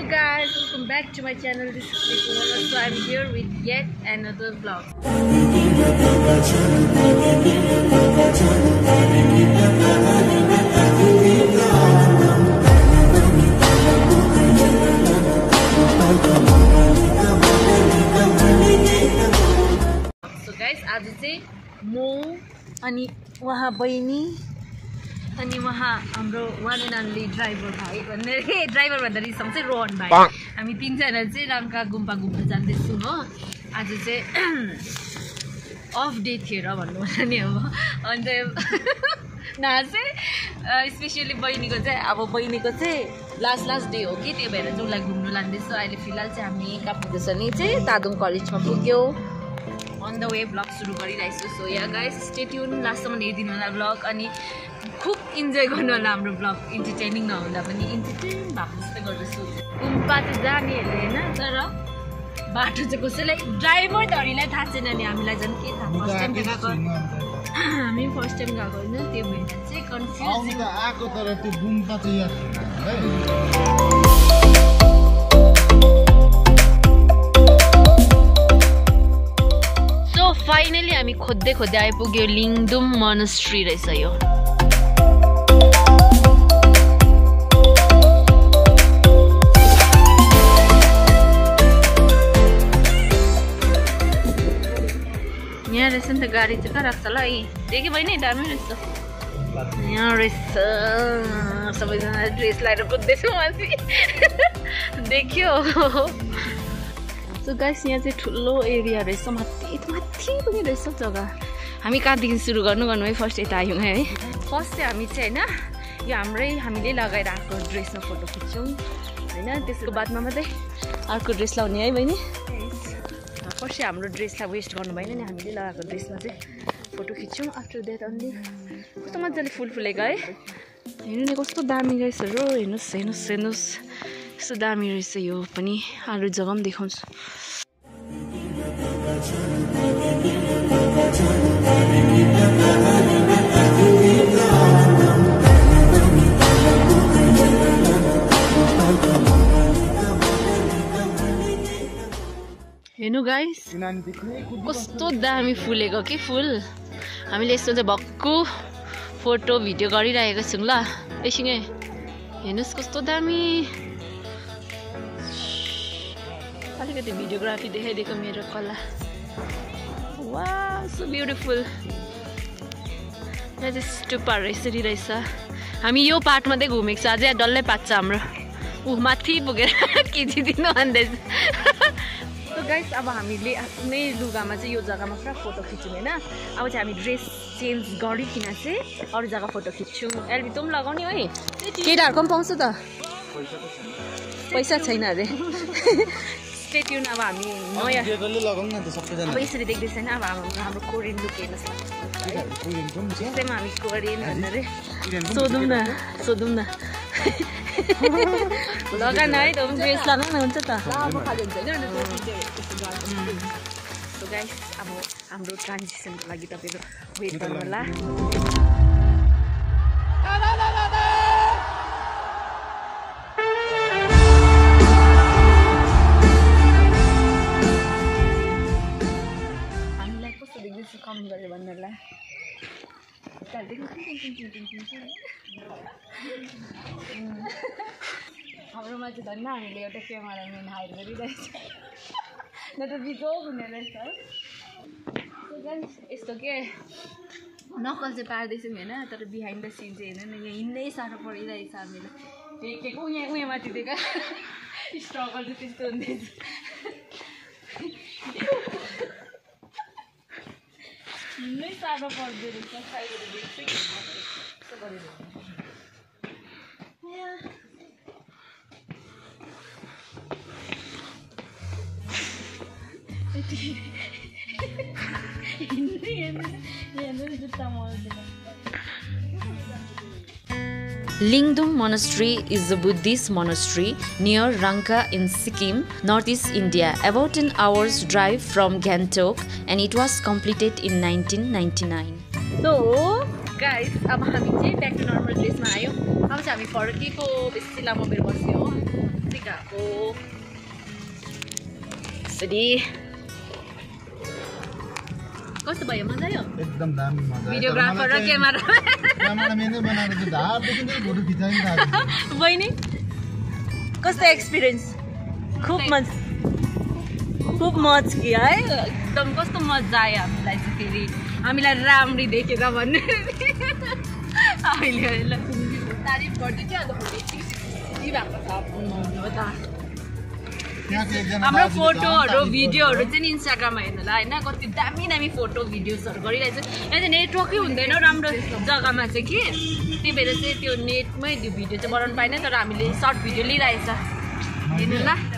guys, welcome back to my channel. This is Nicola. So I'm here with yet another vlog. So guys, आज चाहिँ म अनि वहाँ बहिनी अनि वहाँ हाम्रो वान एन्ड ओन्ली ड्राइभर भाइ भन्ने ड्राइभर भन्दा रिसाउँ चाहिँ रोहन भाइ हामी तीनजना चाहिँ रङ्का गुम्पा घुम्न जाँदैछौँ हो। आज चाहिँ अफ डे थियो र भन्नु पर्छ नि अब। अन्त चाहिँ स्पेसली बहिनीको चाहिँ अब बहिनीको चाहिँ लास्ट डे हो कि, त्यो भएर चाहिँ उसलाई घुम्नु लाँदैछु। अहिले फिलहाल चाहिँ हामी कहाँ पुग्दैछ नि चाहिँ तादोङ कलेजमा पुग्यो। अन द वे ब्लग सुरु गरिरहेछु। सो या गाइस स्टे ट्युन, लास्टसम्म हेरिदिनु होला ब्लग अनि खुब इन्जोय गर्नु होला हाम्रो ब्लग। इन्टरटेनिङ नहुँदा पनि इन्टरटेन भएको जस्तै गर्दैछु। गुम्पा चाहिँ जानेहरूले होइन, तर बाटो चाहिँ कसैलाई ड्राइभरधरीलाई थाहा छैन नि। हामीलाई झन् के थाहा, फर्स्ट टाइम गएको हामी फर्स्ट टाइम गएको होइन, त्यो भएर चाहिँ कन्फ्युज आएको। तर त्यो गुम्पा चाहिँ याद छैन। फाइनली हामी खोज्दै आइपुग्यो लिङदुम मोनेस्ट्री रहेछ यो। यहाँ रहेछ नि त गाडी चाहिँ कहाँ राख्छ ल है, देख्यो बहिनी दामी रहेछ। यहाँ रहेछ सबैजना ड्रेस लगाएर कुद्दैछौँ माथि देखियो। सो गाइस यहाँ चाहिँ ठुलो एरिया रहेछ, माथि पनि रहेछ जग्गा। हामी कहाँदेखि सुरु गर्नु है, फर्स्ट यता आयौँ है। फर्स्ट चाहिँ हामी चाहिँ होइन यो हामीले लगाएर आएको ड्रेसमा फोटो खिच्छौँ होइन, त्यसको बादमा मात्रै अर्को ड्रेस लाउने है बहिनी। फर्स्ट चाहिँ हाम्रो ड्रेसलाई वेस्ट गर्नु भएन नि, हामीले लगाएको ड्रेसमा चाहिँ फोटो खिच्छौँ। आफ्टर द्याट अन्ली कस्तो मजाले फुल फुलेको है, हेर्नु नि कस्तो दामी रहेछ। हेर्नुहोस् कस्तो दामी रहेछ यो पनि। अरू जग्गा पनि देखाउँछु। हेर्नु गाइस कस्तो दामी फुलेको कि फुल। हामीले यस्तो चाहिँ भक्कु फोटो भिडियो गरिरहेको छौँ ल एकछिनै। हेर्नुहोस् कस्तो दामी, अलिकति भिडियोग्राफी देखाइदिएको मेरो कला। वाह सो ब्युटिफुल। यहाँ चाहिँ स्टुपाहरू यसरी रहेछ। हामी यो पार्ट मात्रै घुमेको छ, अझै डल्लै पार्ट छ हाम्रो। माथि पुगेर खिचिदिनु भन्दैछ। सो गाइस अब हामीले आफ्नै लुगामा चाहिँ यो जग्गामा पुरा फोटो खिच्यौँ होइन। अब चाहिँ हामी ड्रेस चेन्ज गरिकन चाहिँ अरू जग्गा फोटो खिच्छौँ। एलबी तँ पनि लगाउने है, केटाहरूको पनि पाउँछ त, पैसा छैन अरे। Stay tune. अब हामी नयाँ अब यसरी देख्दैछ होइन। अब हाम्रो कोरियन लुक हेर्नुहोस् न, त्यसैमा हामी कोरियन भनेर सोधौँ न लगा न है, त ड्रेस लगाउनु न हुन्छ त। सो गाइस अब हाम्रो ट्रान्जिसनको लागि तपाईँको वेट गर्नु होला। हामीलाई कस्तो देख्दैछ कमेन्ट गरेर भन्नुलाई। हाम्रोमा चाहिँ धन्न हामीले एउटा क्यामेराम्यान हायर गरिरहेछ, न त बिजो हुने रहेछ है। यस्तो के नकल चाहिँ पार्दैछौँ होइन, तर बिहाइन्ड द सिन चाहिँ हेर्नु न, यहाँ हिँड्नै साह्रो परिरहेछ हामीलाई। देखेको उहाँ माथि दिएको स्ट्रगल चाहिँ त्यस्तो हुँदैछ। हिँड्नै साह्रो पर्दो रहेछ। साइडहरू देख्छु यस्तो गरेर Lingdum Monastery is a Buddhist monastery near Rangka in Sikkim, Northeast India, about an hour's drive from Gangtok, and it was completed in 1999. So, guys, अब हामी चाहिँ ब्याक टु नर्मल प्लेसमा आयौँ। अब चाहिँ हामी फर्केको बेसी लामो बेर बस्यो हो। गएको यसरी कस्तो भयो मजा आयो एकदम दामी मजा आयो भिडियोग्राफर र क्यामेराम्यानै बनाएर चाहिँ धारदेखि नै फोटो खिचाइन्छ बहिनी कस्तो एक्सपिरियन्स खूब मज कि है एकदम कस्तो मजा आयो हामीलाई चाहिँ फेरि हामीलाई राम्ररी देखेर भन्ने अहिले तारिफ गर्दै थियो अन्त हाम्रो फोटोहरू भिडियोहरू चाहिँ नि इन्स्टाग्राममा हेर्नु होला होइन कति दामी दामी फोटो भिडियोजहरू गरिरहेछ यहाँ चाहिँ नेटवर्कै हुँदैन राम्रो जग्गामा चाहिँ कि त्यही भएर चाहिँ त्यो नेटमै त्यो भिडियो चाहिँ बनाउनु पाएन तर हामीले सर्ट भिडियो लिइरहेछ हेर्नु ल